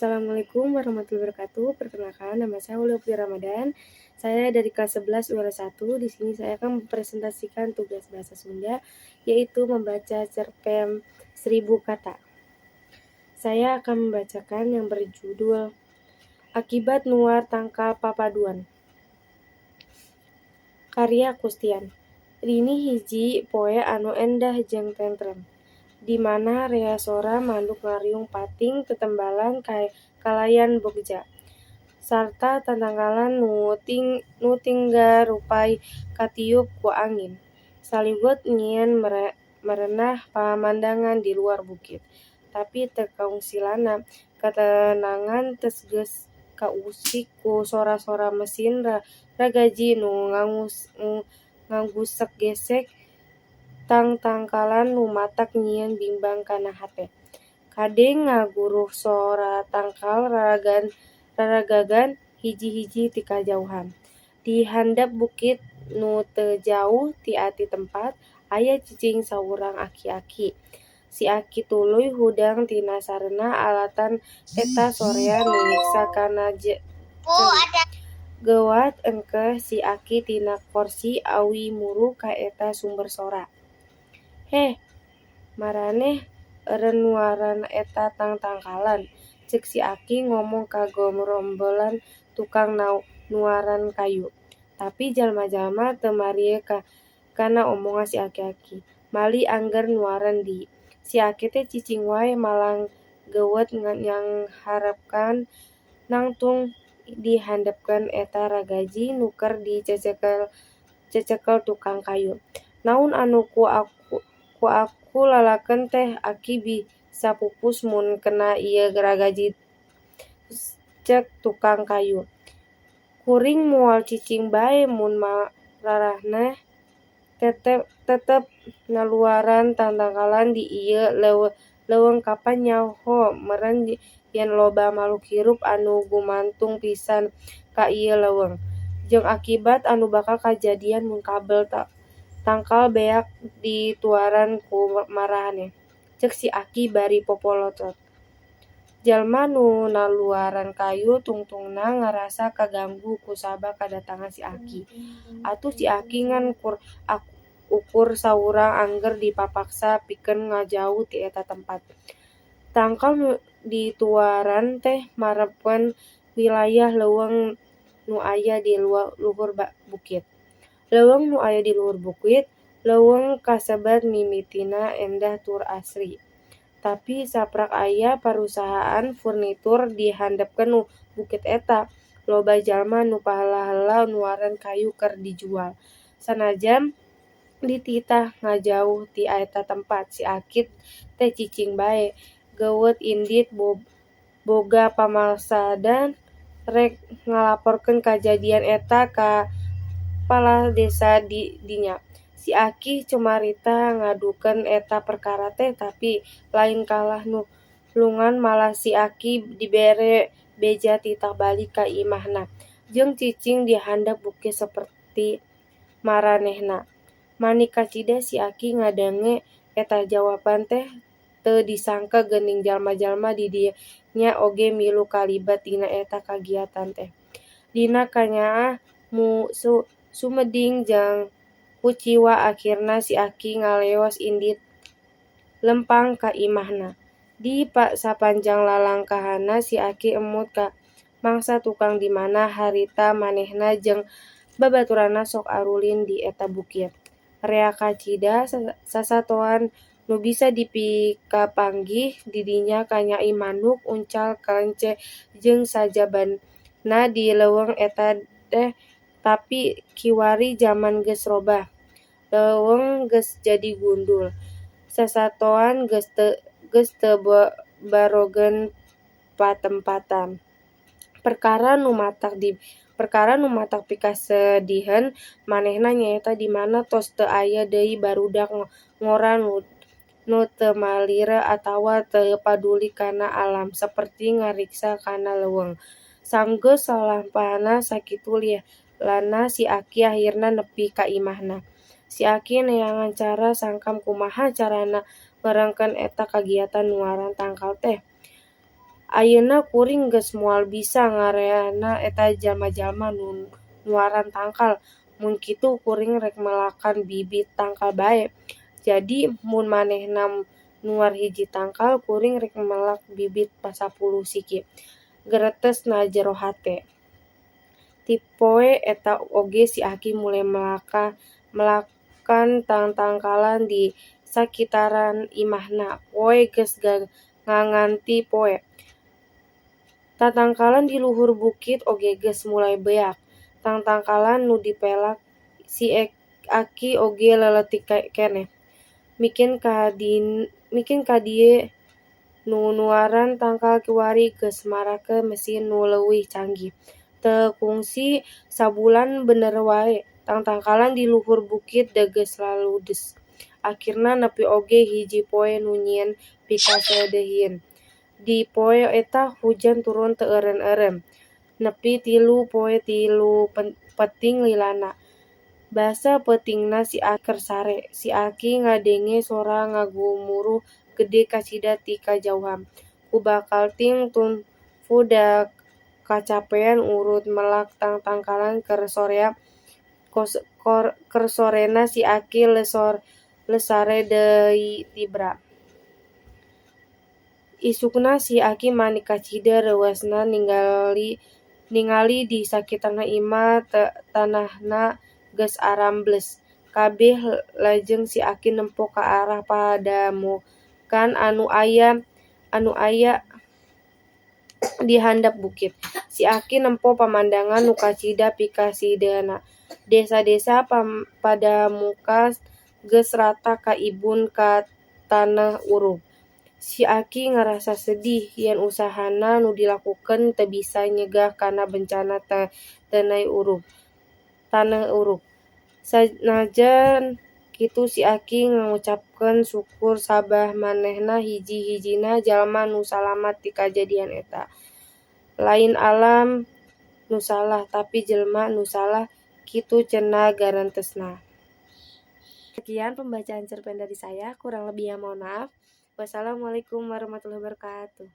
Assalamualaikum warahmatullahi wabarakatuh. Perkenalkan, nama saya Aulia Putri Ramadan. Saya dari kelas 11 UL 1. Di sini saya akan mempresentasikan tugas bahasa Sunda, yaitu membaca cerpen 1000 Kata. Saya akan membacakan yang berjudul Akibat Nuar Tangkal Papaduan. Karya Kustian. Dina hiji poe anu endah jeung tentrem, di mana rea sora manuk ngariung pating tetembalan kalayan bogja, sarta tatangkalan nu tingga rupay katiup ku angin, saliwet nyieun merenah pamandangan di luar bukit. Tapi teu kaungsilana, ketenangan geus kausik ku sora-sora mesin ragaji nu ngagusek-gesek tangtangkalan nu matak nyieun bimbang kana hate. Kadeng ngaguruh sora tangkal raragagan hiji-hiji ti kajauhan. Di handap bukit nu teu jauh ti eta tempat, aya cicing saurang aki-aki. Si aki tuluy hudang tina sarena alatan eta sorea nu nyiksa kana ceuli. Gewat engkeh si aki tina korsi awi muru ka eta sumber sora. "Heh, maraneh eureun nuaran eta tangtangkalan?" Ceuk si aki ngomong ka gorombolan tukang nuaran kayu. Tapi jalma-jalma teu marie kana omongan si aki-aki, malih angger nuaran deui. Si aki teh cicing wae malang gewet nyanghareupan nangtung di handapeun eta ragaji nu keur dicecekel tukang kayu. "Naon anu ku aku lalakeun teh, Aki, bisa pupus mun kena ieu ragaji," cek tukang kayu. "Kuring moal cicing bae mun maraneh tetep ngaluaran tangtangkalan di ieu leuweung. Kapan nyaho meureun yen loba makhluk hirup anu gumantung pisan ka ieu leuweung, jeung akibat anu bakal kajadian mun kabel tangkal beak dituaran ku maraneh," cek si aki bari popolotot. Jalma nu naluaran kayu tungtungna ngarasa kaganggu kusabab kadatangan si aki. Atuh si aki ngan ukur saurang angger dipapaksa pikeun ngajauh ti eta tempat. Tangkal nu dituaran teh marepeun wilayah leuweung nu aya di luhur bukit. Leuweung nu aya di luhur bukit, leuweung kasebat mimitina endah tur asri. Tapi saprak aya parusahaan furnitur di handapeun bukit eta, loba jalma nu hela-hela nuaran kayu keur dijual. Sanajan dititah ngajauh ti eta tempat, si aki teh cicing bae, gewet indit boga pamaksadan rek ngalaporkeun kajadian eta ka kapala desa di dinya. Si aki cumarita ngadukeun eta perkara teh, tapi lain kalah nulungan, malah si aki dibere beja titah balik ka imahna jeung cicing di handap bukit saperti maranehna. Manik kacida si aki ngadenge eta jawaban teh, teu disangka geuning jalma-jalma di dinya oge milu kalibat dina eta kagiatan teh. Dina kanyaah, sumeding jeung kuciwa akhirna si aki ngaleos indit lempang ka imahna. Di sapanjang lalangkahna, si aki emut ka mangsa tukang di mana harita manehna jeung babaturanna sok arulin di eta bukit. Rea kacida sasatoan nu bisa dipikapanggih di dinya, kanyaih manuk, uncal, kelence jeung sajabana di leuweung eta teh, tapi kiwari jaman geus robah. Leuweung geus jadi gundul. Sasatoan geus teu barogan patempatan. Perkara nu matak pikasediheun manehna nyaeta di mana tos teu aya deui barudak ngora nu teu malire atawa teu paduli kana alam saperti ngariksa kana leuweung. Sanggeus salampahna sakitu lilana, si aki akhirna nepi ka imahna. Si aki neangan cara sangkan kumaha carana ngerengkeun eta kagiatan nuaran tangkal teh. Ayeuna kuring geus moal bisa ngareana eta jalma-jalma nu nuaran tangkal, mun kitu kuring rek melakan bibit tangkal bae. Jadi mun manehna nuar hiji tangkal kuring rek melak bibit 10 siki." Geretesna jero hate. Ti poe eta oge si Aki mulai melakan tangtangkalan di sakitaran imahna. Poe geus ngaganti poe. Tatangkalan di luhur bukit oge geus mulai beak. Tangtangkalan nu dipelak si Aki oge leutik keneh. Mikin ka dieu nu nuaran tangkal kiwari geus marake mesin nu leuwih canggih. Teu kungsi sabulan bener wae tangtangkalan di luhur bukit geus laludes. Akhirna nepi oge hiji poe nu nyieun pikaseudeuheun. Di poe eta hujan turun teu eureun-eureun. Nepi 3 poe 3 peuting lilana. Basa peutingna si Aki keur sare. Si Aki ngadenge sora ngagumuruh gede kacida ti kajauhan. Ku bakal ting tunfuh da kacapean urut melak tangtangkalan keur sorena si Aki leus sare deui tibra. Isukna si Aki manik kacida reuasna ningali di sakitarna imah tanahna geus arambles kabeh. Lajeng si Aki nempo ka arah padamokan anu aya di handap bukit. Si Aki nempo pamandangan nu kacida pikasidehna. Desa-desa padamukan geus rata kaibun ku taneuh urug. Si Aki ngarasa sedih yen usahana nu dilakukeun teu bisa nyegah kana bencana taneuh urug. Sanajan kitu si Aki ngucapkeun syukur sabab manehna hiji-hijina jalma nu salamat ti kajadian eta. Lain alam nu salah tapi jelema nu salah kitu cenah garentesna. Sekian pembacaan cerpen dari saya, kurang lebihnya mohon maaf. Wassalamualaikum warahmatullahi wabarakatuh.